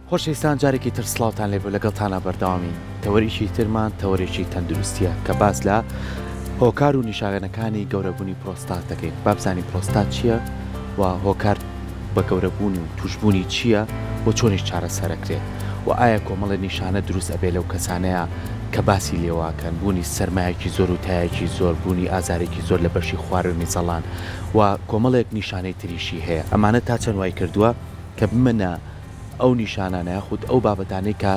خۆشەویستان جارێکی تر سڵاوتان لێبێ لەگەڵتانا بەردەوامین تەوەرێکی ترمان تەوەرێکی تەندروستیە کە باس لە هۆکار و نیشاگەنەکانی گەورەبوونی پرۆستات دەکەین با بزانین پرۆستات چییە و هۆکار بە گەورەبوونی و توشبوونی چییە و چۆنیش چارەسەرەکرێت و ئایا کۆمەڵێ نیشانە دروست ئەبێ لەو کەسانەیە کە باسی لێواکەن بوونی سەرمایەکی زۆر و تایەکی زۆر بوونی ئازارێکی زۆر لە بەشی خواروی میزەڵان و کۆمەڵێک نیشانەی تریشی هەیە ئەمانە تا چەند وای کردووە کە بمنە ئەو نیشانانە یاخود ئەو بابەتانەی کە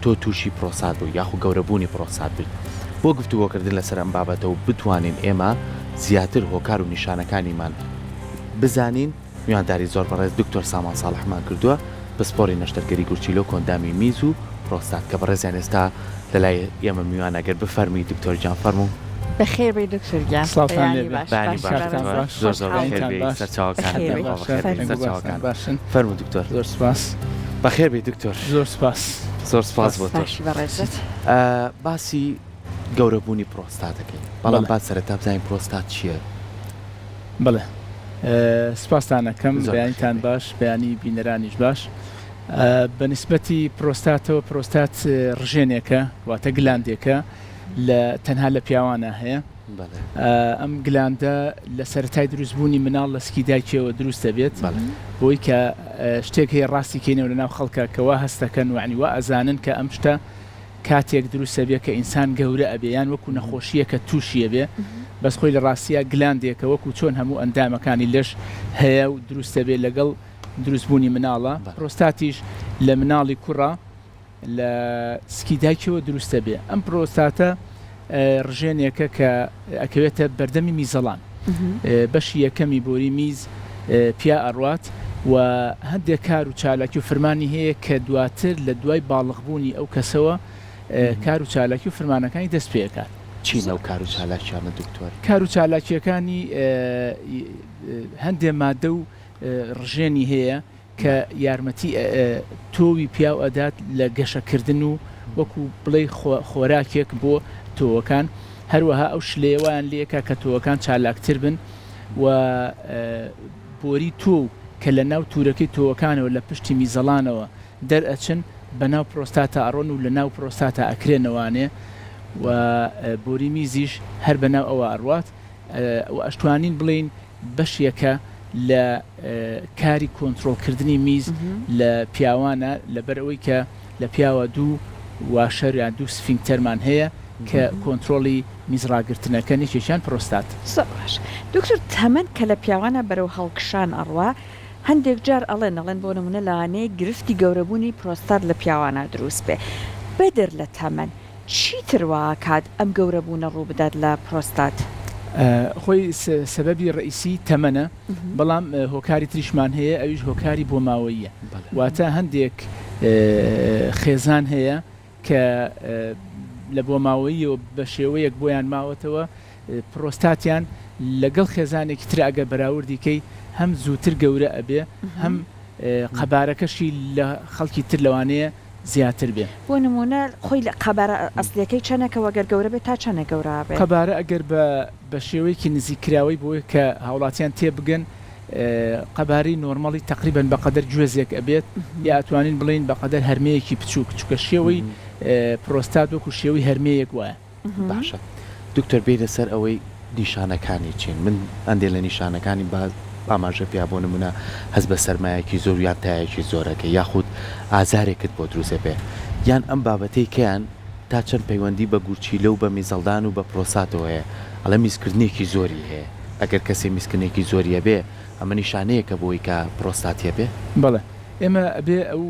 تۆ تووشی پرۆسات بووی یاخود گەورەبوونی پرۆسات بوویت. بۆ گفتوگۆکردن لەسەر ئەم بابەتە و بتوانین ئێمە زیاتر هۆکار و نیشانەکانیمان بزانین، میوانداری زۆر بەڕێز دکتۆر سامان ساڵحمان کردووە، پسپۆری نەشتەرگەری گورچیلە و کۆئەندامی میز و پرۆستات کە بەڕێزیان ئێستا لەلای ئێمە میوانە گەر بفەرمووی دکتۆر گیان فەرموو. بەخێر بێی دکتۆر گیان. سڵاوتان بەیانی لێبێ. باش. بەیانی باشی باش بەڕێز دکتۆر. باش. زۆر زۆر خۆشحاڵین. بەخێر بەیانتان بێی باش. سەرچاوەکانت بەخێر بێی. یاخوا بەخێر بێی فەرموو. سەرچاوەکانت. باشن. فەرموو دکتۆر. زۆر سوپاس. بەخێر بێی دکتۆر. زۆر سوپاس. زۆر سوپاس بۆ تۆش. باشی بەڕێزت. باسی گەورەبوونی پرۆستات دەکەین بەڵام بەڵێ. با سەرەتا بزانین پرۆستات چییە؟ بەڵێ سوپاستان ئەکەم. زۆر بەخێر بەیانیتان بێی. باش بەیانی بینەرانیش باش. بە نیسبەتی پرۆستاتەوە پرۆستات ڕژێنێکە واتە گلاندێکە لە تەنها لە پیاوانە هەیە. ئەم گلاندە لە سەرەتای دروستبوونی مناڵ لە سکی دایکیەوە دروست دەبێت بۆی کە شتێک هەیە ڕاستی کەینەوە لە ناو خەڵکە کە وا هەستەکەن وعنی وا ئەزانن کە ئەم شتە کاتێک دروست ئەبێ کە ئینسان گەورە ئەبێ یان وەکو نەخۆشییەکە تووشی ئەبێ بەس خۆی لە ڕاستیا گلاندێکە وەکو چۆن هەموو ئەندامەکانی لەش هەیە و دروست ئەبێ لەگەڵ دروستبوونی مناڵە پرۆستاتیش لە مناڵی کوڕە لە سکی دایکیەوە دروست ئەبێ. ئەم پرۆستاتە ڕژێنێکە کە ئەکەوێتە بەردەمی میزەڵان. بەشی یەکەمی بۆری میز پیا ئەڕوات و هەندێک کار و چالاکی و فرمانی هەیە کە دواتر لە دوای باڵغبوونی ئەو کەسەوە کار و چالاکی و فرمانەکانی دەست پێ ئەکات. چین ئەو کار و چالاکیانە دکتۆر؟ کار و چالاکیەکانی هەندێ مادە و ڕژێنی هەیە کە یارمەتی تۆوی پیاو ئەدات لە گەشەکردن و وەکو بڵێی خۆراکێک بۆ تۆوەکان، هەروەها ئەو شلەیە وایان لێکا کە تۆوەکان چالاکتر بن و بۆری تۆو کە لە ناو تورەکەی تۆوەکانەوە لە پشتی میزەڵانەوە دەرئەچن بە ناو پرۆستاتا ئەڕۆن و لە ناو پرۆستاتا ئەکرێنەوانێ و بۆری میزیش هەر بە ناو ئەوا ئەڕوات و ئەشتوانین بڵێین بەشێکە لە کاری کۆنترۆڵکردنی میز لە پیاوانە، لەبەرئەوەی کە لە پیاوە دوو واشەر یان دوو سفینکتەرمان هەیە کە کۆنترۆڵی میز ڕاگرتنەکەن، یەکێکیان پرۆستات. زۆر باش دکتۆر تەمەن کە لە پیاوانە بەرەو هەڵکشان ئەڕوا هەندێک جار ئەڵێن ئەڵێن بۆ نمونە لەوانەیە گرفتی گەورەبوونی پرۆستات لە پیاوانە دروست بێ بەدەر لە تەمەن چیتر واکات ئەم گەورەبوونە ڕووبدات لە پرۆستات؟ خۆی سەبەبی ڕەئیسی تەمەنە، بەڵام هۆکاری تریشمان هەیە ئەویش هۆکاری بۆماوەییە، واتە هەندێک خێزان هەیە کە لە بۆماوەییەوە بە شێوەیەک بۆیان ماوەتەوە پرۆستاتیان لەگەڵ خێزانێکی تر ئەگەر بەراوردی کەی هەم زووتر گەورە ئەبێ هەم قەبارەکەشی لە خەڵکی تر لەوانەیە زیاتر بێ. بۆ نموونە خۆی لە قەبارە ئەسلیەکەی چەنێکە وە گەر گەورە بێت تا چەنێک گەورە ئەبێ؟ قەبارە ئەگەر بە بە شێوەیەکی نزیک کراوەی بۆی کە هاوڵاتیان تێ بگەن قەبارەی نۆرمەڵی تەقریبەن بە قەدەر گوێزێک ئەبێت یا ئەتوانین بڵێین بە قەدەر هەرمێیەکی بچووک چونکە شێوەی پرۆستات وەکو شێوەی هەرمێیەک وایە. باشە دکتۆر بێینە سەر ئەوەی نیشانەکانی چین من هەندێ لە نیشانەکانی با ئاماژە پیا بۆ نمونە هەست بە سەرمایەکی زۆر یان تایەکی زۆرەکە یاخود ئازارێکت بۆ دروست ئەبێ یان ئەم بابەتەی کەیان تا چەند پەیوەندی بە گورچیلە و بە میزەڵدان و بە پرۆساتەوە هەیە ئەڵێ میزکردنێکی زۆری هەیە ئەگەر کەسێ میزکردنێکی زۆری هەبێ ئەمە نیشانەیەکە بۆی کە پرۆستاتی هەبێ؟ بەڵێ ئێمە ئەبێ ئەو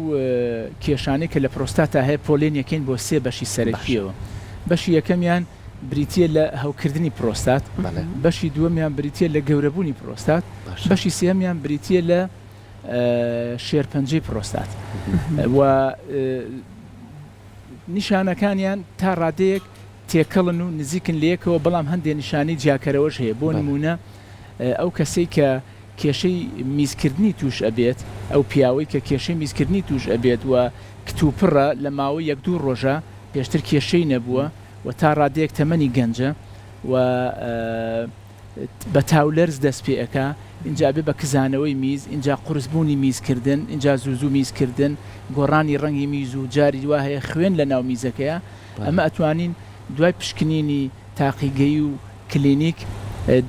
کێشانەی کە لە پرۆستاتا هەیە پۆلێن یەکەین بۆ سێ بەشی سەرەکیەوە بەشی یەکەمیان بریتیە لە هەوکردنی پرۆستات بەشی دووەمیان بریتیە لە گەورەبوونی پرۆستات بەشی سێیەمیان بریتیە لە شێرپەنجەی پرۆستات و نیشانەکانیان تا ڕادەیەک تێکەڵن و نزیکن لەیەکەوە بەڵام هەندێ نیشانەی جیاکەرەوەش هەیە بۆ نموونە ئەو کەسەی کە کێشەی میزکردنی تووش ئەبێت، ئەو پیاوەی کە کێشەی میزکردنی تووش ئەبێت و کتوپڕە لە ماوەی یەک دوو ڕۆژا پێشتر کێشەی نەبووە و تا ڕادەیەک تەمەنی گەنجە و. بە تاو لەرز دەست پێ ئەکا ئینجا ئەبێ بە کزانەوەی میز ئینجا قورس بوونی میز کردن ئینجا زوو زوو میز کردن گۆڕانی ڕەنگی میز و جاری وا هەیە خوێن لە ناو میزەکەیا ئەمە ئەتوانین دوای پشکنینی تاقیگەیی و کلینیک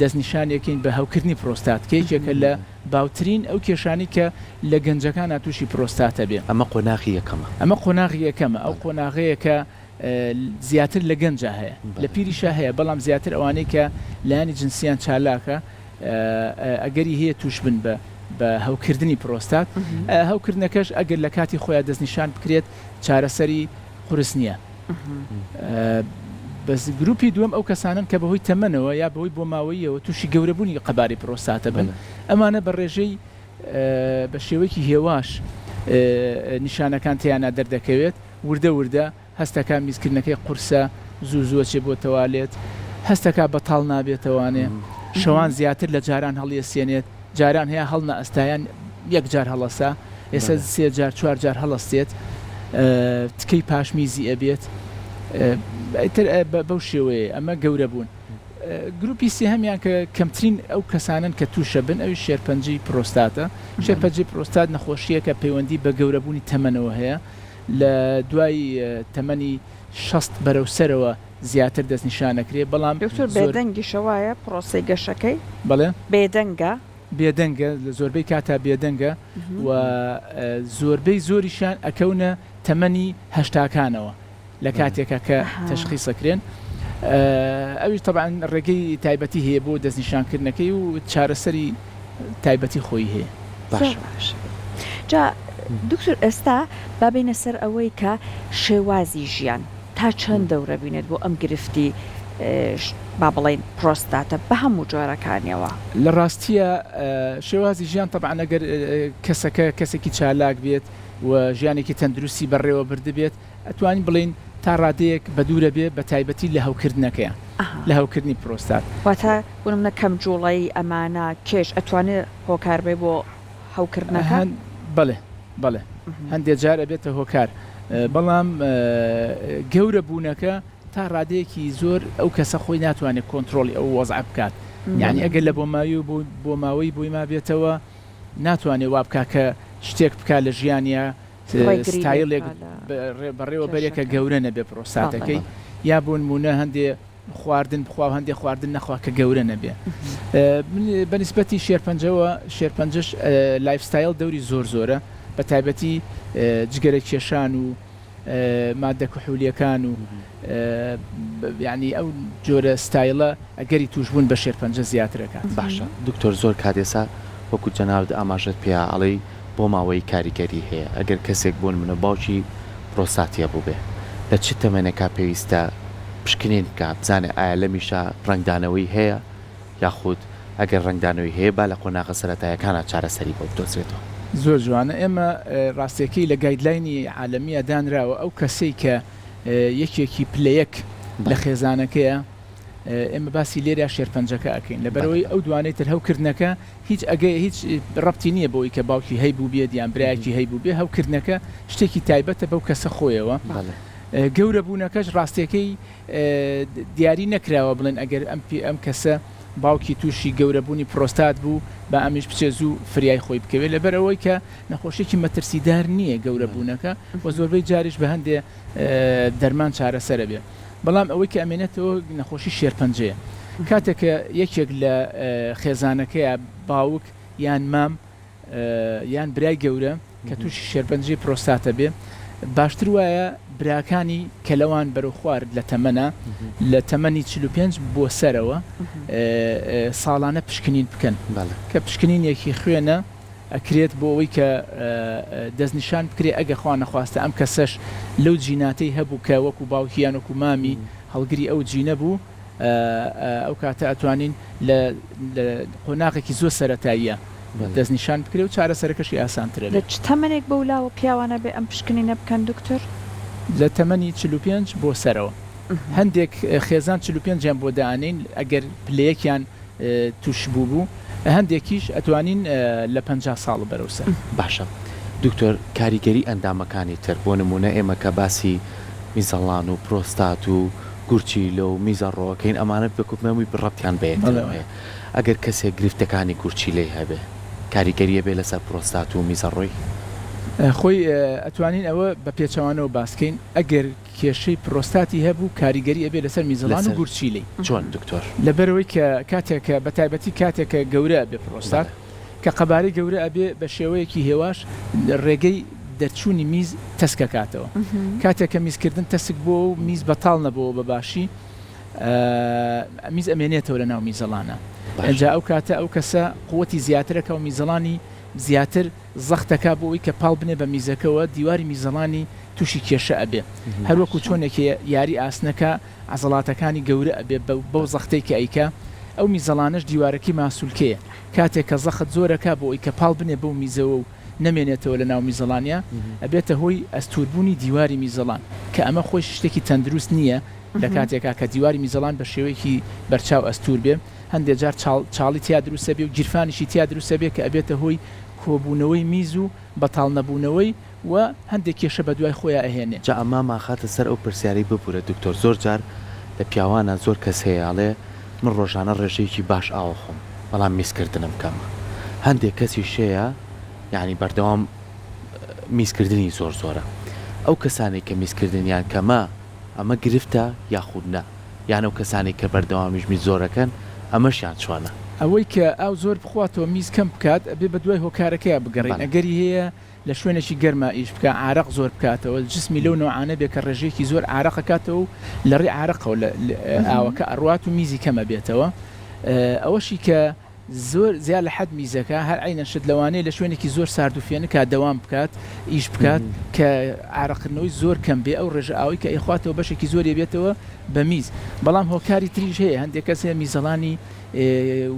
دەستنیشانی ئەکەین بە هەوکردنی پرۆستات کە یەکێکە لە باوترین ئەو کێشانەی کە لە گەنجەکانا تووشی پرۆستات ئەبێ. ئەمە قۆناغی یەکەمە. ئەمە قۆناغی یەکەمە ئەو قۆناغەیە کە زیاتر لە گەنجا هەیە لە پیریشا هەیە بەڵام زیاتر ئەوانەی کە لایەنی جنسیان چالاکە ئەگەری هەیە توش بن بە بە هەوکردنی پرۆستات هەوکردنەکەش ئەگەر لە کاتی خۆیان دەستنیشان بکرێت چارەسەری قورس نییە بەس گروپی دووەم ئەو کەسانن کە بەهۆی تەمەنەوە یا بەهۆی بۆماوەییەوە تووشی گەورەبوونی قەبارەی پرۆستاتە بن ئەمانە بە ڕێژەی بە شێوەیەکی هێواش نیشانەکان تێیانا دەردەکەوێت، وردە وردە هەستەکا میزکردنەکەی قورسە، زوو زوو ئەچێ بۆ تەوالێت، هەستەکا بەتاڵ نابێتەوانێ، شەوان زیاتر لە جاران هەڵیەسێنێت، جاران هەیە هەڵنەئەستا یان یەک جار هەڵەسا، ئێستا سێ جار چوار جار هەڵەستێت، تکەی پاش میزی ئەبێت، ئیتر بەو شێوەیە ئەمە گەورە بوون. گروپی سێهەمیان کە کەمترین ئەو کەسانەن کە تووشە بن ئەویش شێرپەنجەی پرۆستاتە. شێرپەنجەی پرۆستات نەخۆشییەکە پەیوەندی بە گەورەبوونی تەمەنەوە هەیە، لە دوای تەمەنی 60 بەرەو سەرەوە زیاتر دەستنیشان ئەکرێ، بەڵام دکتۆر زۆر. بێدەنگیشە وایە پرۆسەی گەشەکەی؟ بەڵێ. بێدەنگە؟ بێدەنگە، لە زۆربەی کاتا بێدەنگە و زۆربەی زۆریشیان ئەکەونە تەمەنی هەشتاکانەوە. لە کاتێکا کە تەشخیس ئەکرێن ئەویش تەبعەن ڕێگەی تایبەتی هەیە بۆ دەستنیشانکردنەکەی و چارەسەری تایبەتی خۆی هەیە. زۆر باشە جا دکتۆر ئێستا با بێینە سەر ئەوەی کە شێوازی ژیان تا چەند دەورە بینێت بۆ ئەم گرفتی با بڵێین پرۆستاتە بە هەموو جۆرەکانیەوە؟ لە ڕاستییا شێوازی ژیان تەبعەن ئەگەر کەسەکە کەسێکی چالاک بێت و ژیانێکی تەندروستی بەڕێوە بردبێت ئەتوانین بڵێین تا ڕادەیەک بەدوورە بێ بە تایبەتی لە هەوکردنەکەیان لە هەوکردنی پرۆستات. واتە بۆ نمونە کەم جوڵەیی ئەمانە کێش ئەتوانێ هۆکار بێ بۆ هەوکردنەکە؟ بەڵێ بەڵێ هەندێ جار ئەبێتە هۆکار بەڵام گەورە بوونەکە تا ڕادەیەکی زۆر ئەو کەسە خۆی ناتوانێت کۆنترۆڵی ئەو وەزعە بکات یانی ئەگەر لە بۆماوی و بۆماوەی بۆی مابێتەوە ناتوانێت وا بکا کە شتێک بکا لە ژیانیا ستایلێک بەڕێوە بەرێ کە گەورە نەبێ پرۆستاتەکەی یا بۆ نموونە هەندێ خواردن بخوا و هەندێ خواردن نەخوا کە گەورە نەبێ بە نیسبەتی شێرپەنجەوە شێرپەنجەش life style دەوری زۆر زۆرە بە تایبەتی جگەرە کێشان و مادە کحولیەکان و یانی ئەو جۆرە ستایلە ئەگەری توشبوون بە شێرپەنجە زیاتر ئەکات. باشە دکتۆر زۆر کات ئێسا وەکو جەنابت ئاماژەت پێیا ئەڵێی بۆ ماوەیی کاریگەری هەیە ئەگەر کەسێک بۆ نمونە باوکی پرۆستاتی هەبووبێ لە چ تەمەنێکا پێویستە پشکنین بکا بزانێ ئایا لەمیشا ڕەنگدانەوەی هەیە یاخود ئەگەر ڕەنگدانەوەی هەیە با لە قۆناغە سەرەتایەکانا چارەسەری بۆ بدۆزرێتەوە. زۆر جوانە ئێمە ڕاستیەکەی لە guideline ی عالەمیە دانراوە ئەو کەسەی کە یەکێکی پلە یەک لە خێزانەکەیە ئێمە باسی لێرە شێرپەنجەکە ئەکەین لەبەرئەوەی ئەو دوانەی تر هەوکردنەکە هیچ ئەگە هیچ ڕەبتی نییە بەوەی کە باوکی هەیبووبێت یان برایەکی هەیبووبێ هەوکردنەکە شتێکی تایبەتە بەو کەسە خۆیەوە گەورەبوونەکەش ڕاستیەکەی دیاری نەکراوە بڵێن ئەگەر ئەم ئەم کەسە باوکی تووشی گەورەبوونی پرۆستات بوو با ئەمیش بچێت زوو فریای خۆی بکەوێت لەبەر ئەوەی کە نەخۆشیەکی مەترسیدار نییە گەورەبوونەکە و زۆربەی جاریش بە هەندێ دەرمان چارەسەرە بێ بەڵام ئەوەی کە ئەمێنێتەوە نەخۆشی شێرپەنجەیە کاتێک کە یەکێک لە خێزانەکەیە باوک یان مام یان برای گەورە کە تووشی شێرپەنجەی پرۆستاتە بێ باشتر وایە براکانی کە لەوان بەرەو خوار لە تەمەنە لە تەمەنی 45 بۆ سەرەوە ساڵانە پشکنین بکەن کە پشکنینێکی خوێنە ئەکرێت بۆ ئەوەی کە دەستنیشان بکرێ ئەگە خوا نەخواستە ئەم کەسەش لەو جیناتەی هەبوو کە وەکو باوکی یان وەکو مامی هەڵگری ئەو جینە بوو ئەو کاتە ئەتوانین لە قۆناغێکی زۆر سەرەتاییە دەستنیشان بکرێ و چارەسەرەکەشی ئاسانترە لە چ تەمەنێک بەو لاوە پیاوان ئەبێ ئەم پشکنینە بکەن دکتۆر؟ لە تەمەنی 45 بۆ سەرەوە. هەندێک خێزان 45 یان بۆ دائەنێین ئەگەر پلەیەکیان توشبوو بوو هەندێکیش ئەتوانین لە 50 ساڵ بەرەو سەر. باشە دکتۆر کاریگەری ئەندامەکانی تر بۆ نمونە ئێمە کە باسی میزەڵان و پرۆستات و. گورچیلە و میزەڕۆکەین ئەمانە بەکوپمەوی ڕەبتیان بەیەکترەوە هەیە ئەگەر کەسێک گرفتەکانی گورچیلەی هەبێ کاریگەری ئەبێ لەسەر پرۆستات و میزەڕۆی؟ خۆی ئەتوانین ئەوە بە پێچەوانەوە باس کەین ئەگەر کێشەی پرۆستاتی هەبوو کاریگەری ئەبێ لەسەر میزەڵان و گورچیلەی. چۆن دکتۆر؟ لەبەرئەوەی کە کاتێک کە بە تایبەتی کاتێک کە گەورە ئەبێ پرۆستات کە قەبارەی گەورە ئەبێ بە شێوەیەکی هێواش ڕێگەی دەرچوونی میز تەسک ئەکاتەوە کاتێک کە میزکردن تەسک بۆوە و میز بەتاڵ نەبۆوە بە باشی میز ئەمێنێتەوە لە ناو میزەڵانە ئینجا ئەو کاتە ئەو کەسە قوتی زیاتر ئەکا و میزەڵانی زیاتر زەخت ئەکا بۆ ئەوەی کە پاڵ بنێ بە میزەکەوە دیواری میزەڵانی تووشی کێشە ئەبێ هەر وەکوو چۆنێکێ یاری ئاسنەکە عەزەڵاتەکانی گەورە ئەبێ بەو زەختەی کە ئەیکا، ئەو میزەڵانەش دیوارەکەی ماسولکەیە، کاتێک کە زەخت زۆر ئەکا بۆ ئەوی کە پاڵ بنێ بەو میزەوە و نەمێنێتەوە لە ناو میزەڵانیا، ئەبێتە هۆی ئەستووربوونی دیواری میزەڵان، کە ئەمە خۆی شتێکی تەندروست نییە لە کاتێکا کە دیواری میزەڵان بە شێوەیەکی بەرچاو ئەستوور بێ، هەندێ جار چاڵ چاڵی تیا دروست ئەبێ و گیرفانیشی تیا دروست ئەبێ کە ئەبێتە هۆی کۆبوونەوەی میز و بەتاڵ نەبوونەوەی و هەندێک کێشە بەدوای خۆیا ئەهێنێ. جا ئەمە ماخاتە سەر ئەو پرسیارەی ببورە دکتۆر زۆر جار لە پیاوانا زۆر کەس هەیە ئەڵێ من ڕۆژانە ڕێژەیەکی باش ئاو ئەخۆم بەڵام میزکردنم کەمە هەندێک کەسیش هەیە یانی بەردەوام میزکردنی زۆر زۆرە ئەو کەسانەی کە میزکردنیان کەمە ئەمە گرفتە یاخود نا یان ئەو کەسانەی کە بەردەوامیش میز زۆرەکەن ئەمەشیان چۆنە؟ ئەوەی کە ئاو زۆر بخواتەوە میز کەم بکات ئەبێ بەدوای هۆکارەکەیا بگەڕێین ئەگەری هەیە لە شوێنێکی گەرما ئیش بکا عارەق زۆر بکاتەوە جسمی لەو نەوعانە بێ کە ڕێژەیەکی زۆر عارەق ئەکاتەوە و لە ڕێی عارەقەوە لە ئاوەکە ئەڕوات و میزی کەم ئەبێتەوە ئەوەشی کە زۆر زیاد لە حەد میزەکە هەر عەینەن شت لەوانەیە لە شوێنێکی زۆر سارد و فێنکا دەوام بکات ئیش بکات کە عارەقکردنەوەی زۆر کەم بێ ئەو ڕێژە ئاوەی کە ئەیخواتەوە بەشێکی زۆری ئەبێتەوە بە میز بەڵام هۆکاری تریش هەیە هەندێک کەس هەیە میزەڵانی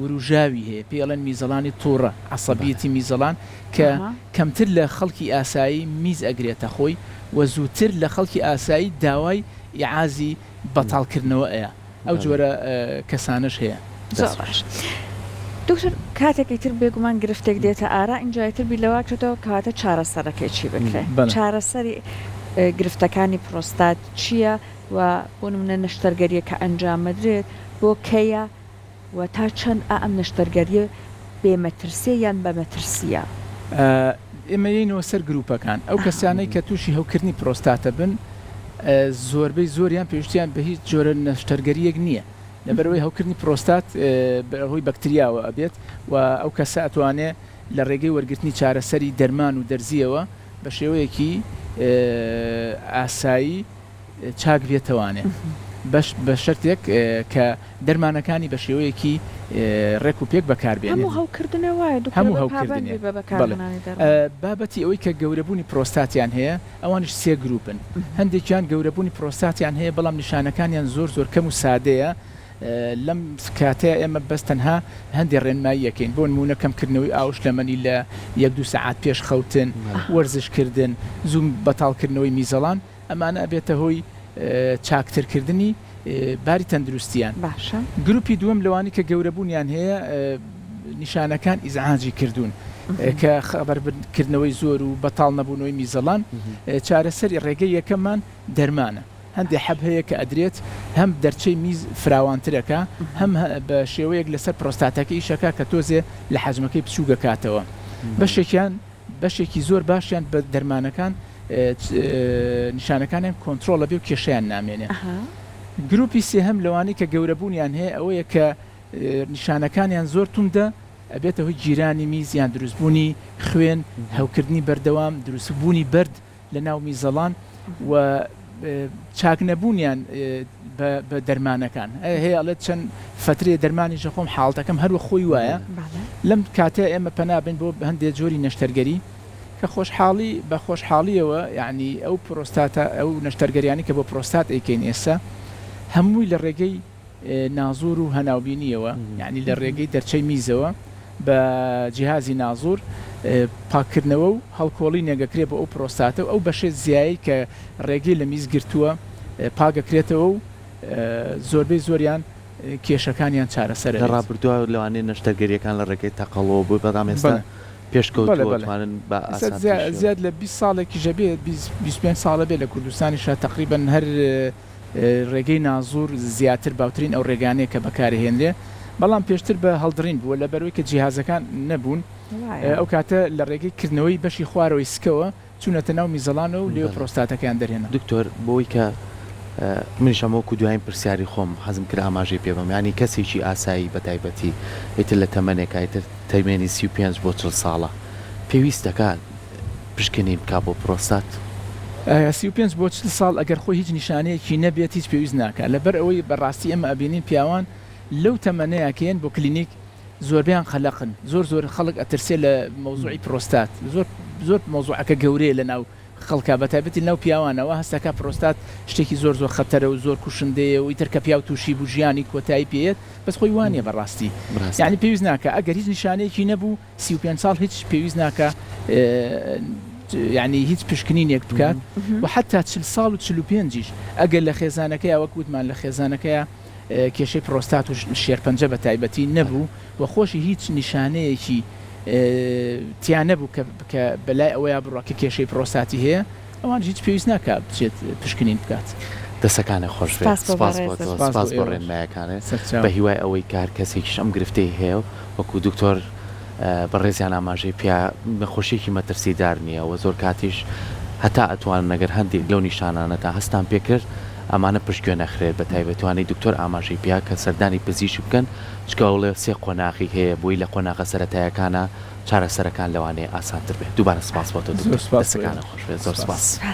وروژاوی هەیە پێی ئەڵێن میزەڵانی توڕە عەسەبیەتی میزەڵان کە کەمتر لە خەڵکی ئاسایی میز ئەگرێتە خۆی و زووتر لە خەڵکی ئاسایی داوای ئیعازی بەتاڵ کردنەوە ئەیا ئەو جۆرە کەسانەش هەیە. زۆر باش دکتۆر کاتێک ئیتر بێگومان گرفتێک دێتە ئارا ئینجا ئیتر بیر لەوە ئەکرێتەوە کەواتە چارەسەرەکەی چی بکرێ چارەسەری گرفتەکانی پرۆستات چییە و بۆ نمونە نەشتەرگەریەکە ئەنجام ئەدرێت بۆ کەیە و تا چەند ئا ئەم نەشتەرگەریە بێ مەترسیە یان بە مەترسیە؟ ئێمە یەینەوە سەر گروپەکان ئەو کەسانەی کە توشی هەوکردنی پرۆستاتە بن زۆربەی زۆریان پێویستیان بە هیچ جۆرە نەشتەرگەریەک نییە لەبەرئەوەی هەوکردنی پرۆستات بەهۆی بەکتریاوە ئەبێت و ئەو کەسە ئەتوانێ لە ڕێگەی وەرگرتنی چارەسەری دەرمان و دەرزیەوە بە شێوەیەکی ئاسایی چاک بێتەوانێ بەش بە شەرتێک کە دەرمانەکانی بە شێوەیەکی ڕێک و پێک بەکار بێنێت. هەموو هەوکردنێ وایە دکتۆر هەموو ئەبێ پابەند هەوکردنێ بی بە بەڵێ. بەکارهێنانی دەرمان. بابەتی ئەوەی کە گەورەبوونی پرۆستاتیان هەیە ئەوانیش سێ گروپن هەندێکیان گەورەبوونی پرۆستاتیان هەیە بەڵام نیشانەکانیان زۆر زۆر کەم و سادەیە لەم کاتەیا ئێمە بەس تەنها هەندێ ڕێنمایی ئەکەین بۆ نموونە کەمکردنەوەی ئاو شلەمەنی لە یەک دوو سەعات پێش خەوتن وەرزش کردن زوو بەتاڵکردنەوەی میزەڵان ئەمانە ئەبێتە هۆی چاکتر کردنی باری تەندروستیان. باشە. گروپی دووەم لەوانەی کە گەورەبوونیان هەیە نیشانەکان ئیزعاجی کردوون کە خەبەر کردنەوەی زۆر و بەتاڵ نەبوونەوەی میزەڵان چارەسەری ڕێگەی یەکەممان دەرمانە هەندێ حەب هەیە کە ئەدرێت هەم دەرچەی میز فراوانتر ئەکا هەم بە شێوەیەک لەسەر پرۆستاتەکە ئیش ئەکا کە تۆزێ لە حەجمەکەی بچووک ئەکاتەوە بەشێکیان بەشێکی زۆر باشیان بە دەرمانەکان نیشانەکانیان کۆنترۆڵ ئەبێ و کێشەیان نامێنێ. گروپی سێهەم لەوانەی کە گەورەبوونیان هەیە ئەوەیە کە نیشانەکانیان زۆر توندە ئەبێتە هۆی گیرانی میز یان دروستبوونی خوێن، هەوکردنی بەردەوام، دروستبوونی بەرد لە ناو میزەڵان و چاک نەبوونیان بە دەرمانەکان هەیە ئەڵێت چەند فەترەیە دەرمانیش ئەخۆم حاڵتەکەم هەر وەک خۆی وایە لەم کاتەیا ئێمە پەنا بەین بۆ هەندێ جۆری نەشتەرگەری کە خۆشحاڵی بە خۆشحاڵیەوە یعنی ئەو پرۆستاتە ئەو نەشتەرگەریانی کە بۆ پرۆستات ئەیکەین ئێستا هەمووی لە ڕێگەی نازوور و هەناوبینییەوە، یانی لە رێگەی دەرچەی میزەوە بە جیهازی نازوور پاککردنەوە و هەڵکۆڵینێک ئەکرێ بۆ ئەو پرۆستاتە و ئەو بەشە زیایەی کە رێگەی لە میز گرتووە پاکەکرێتەوە و زۆربەی زۆریان کێشەکانیان چارەسەر لە ئەبێت. رابردووە لەوانەیە نەشتەرگەرییەکان لە رێگەی تەقەڵەوە بووی بەڵام ئێستا بەڵێ پێشکەوتووە بەڵێ بەڵێ توانن بە ئێستا ئاسانترین شێوە. زیاد لە 20 ساڵێکیش ئەبێت 20 25 ساڵ ئەبێت لە کوردستانیشا تەقریبەن هەر. ڕێگەی نازوور زیاتر باوترین ئەو ڕێگانەیە کە بەکارەهێنرێ، بەڵام پێشتر بە هەڵدڕین بووە لەبەرئەوەی کە جیهازەکان نەبوون ئەو کاتە لە ڕێگەی کردنەوەی بەشی خوارەوەی سکەوە چوونەتە ناو میزەڵانەوە و لێوە پرۆستاتەکەیان دەرهێنا. دکتۆر بۆی کە منیش ئەمە وەکو دوایین پرسیاری خۆم حەزم کرد ئاماژەی پێ بەم یانی کەسێکی ئاسایی بە تایبەتی ئیتر لە تەمەنێکا ئیتر تەمێنی 35 بۆ 40 ساڵە پێویست دەکات پشکنین بکا بۆ پرۆستات؟ 35 بۆ 40 ساڵ ئەگەر خۆی هیچ نیشانەیەکی نەبێت هیچ پێویست ناکا لەبەر ئەوەی بە ڕاستی ئێمە ئەبینین پیاوان لەو تەمەنەیا کە یەن بۆ کلینیک زۆربەیان قەلەقن زۆر زۆر خەڵک ئەترسێ لە مەوزوعی پرۆستات زۆر زۆر مەوزوعەکە گەورەیە لە ناو خەڵکا بەتایبەتی لەناو پیاوانە وا هەستەکا پرۆستات شتێکی زۆر زۆر خەتەرە و زۆر کوشندەیە و ئیتر کە پیاو توشی بوو ژیانی کۆتایی پێیەت بەس خۆی وانیە بەڕاستی یانی پێویست ناکا ئەگەر هیچ نیشانەیەکی نەبوو 35 ساڵ هیچ پێویست ناکا یانی هیچ پشکنینێک بکات و حتا 40 ساڵ و 45 یش ئەگەر لە خێزانەکەیا وەک وتمان لە خێزانەکەیا کێشەی پرۆستات و شێرپەنجە بە تایبەتی نەبوو و خۆشی هیچ نیشانەیەکی تیا نەبوو کە کە بەلای ئەوەیا بڕوا کە کێشەی پرۆستاتی هەیە ئەوانیش هیچ پێویست ناکا بچێت پشکنین بکات. دەسەکانت خۆش بێت سپاس بۆ سپاس بۆ بەڕێزت. تۆ سپاس سپاس بۆ بۆ ئێوەش. ڕێنمایەکانت سەرچاو. بە هیوای ئەوەی کە هەر کەسێکیش ئەم گرفتەی هەیە و وەکو دکتۆر بەڕێزیان ئاماژەی پیا نەخۆشیەکی مەترسیدار نیە و زۆر کاتیش هەتا ئەتوانن ئەگەر هەندێک لەو نیشانانەتان هەستان پێکرد ئەمانە پشتگوێ نەخرێت بە تایبەت وانەی دکتۆر ئاماژەی پیا کە سەردانی پزیشک بکەن چونکە ئەوڵێ سێ قۆناغی هەیە بۆی لە قۆناغە سەرەتایەکانا چارەسەرەکان لەوانەیە ئاسانتر بێت دووبارە سپاس بۆ تۆ زۆر دکتۆر سپاس بۆ دەستەکانت ئێوەش. خۆش بێت زۆر سپاس. سپاس.